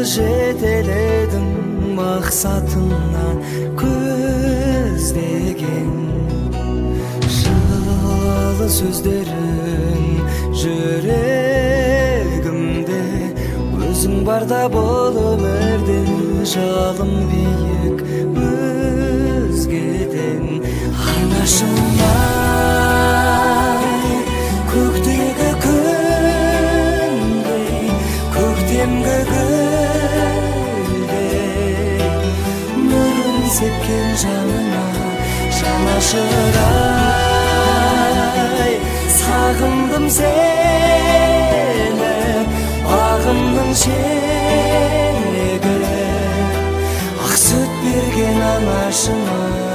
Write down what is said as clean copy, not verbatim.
Жетеледің мақсатына көздеген. Жылы сөздерің жүрегімде, өзің барда бұл өмірде жалын биік өзгеден. Анашым ай, көктегі күндей, көктемгі гүлдей, нұрын сепкен жаныма жанашыр ай, сағындым сені, бағымның шегі, ақ сүт берген анашым ай.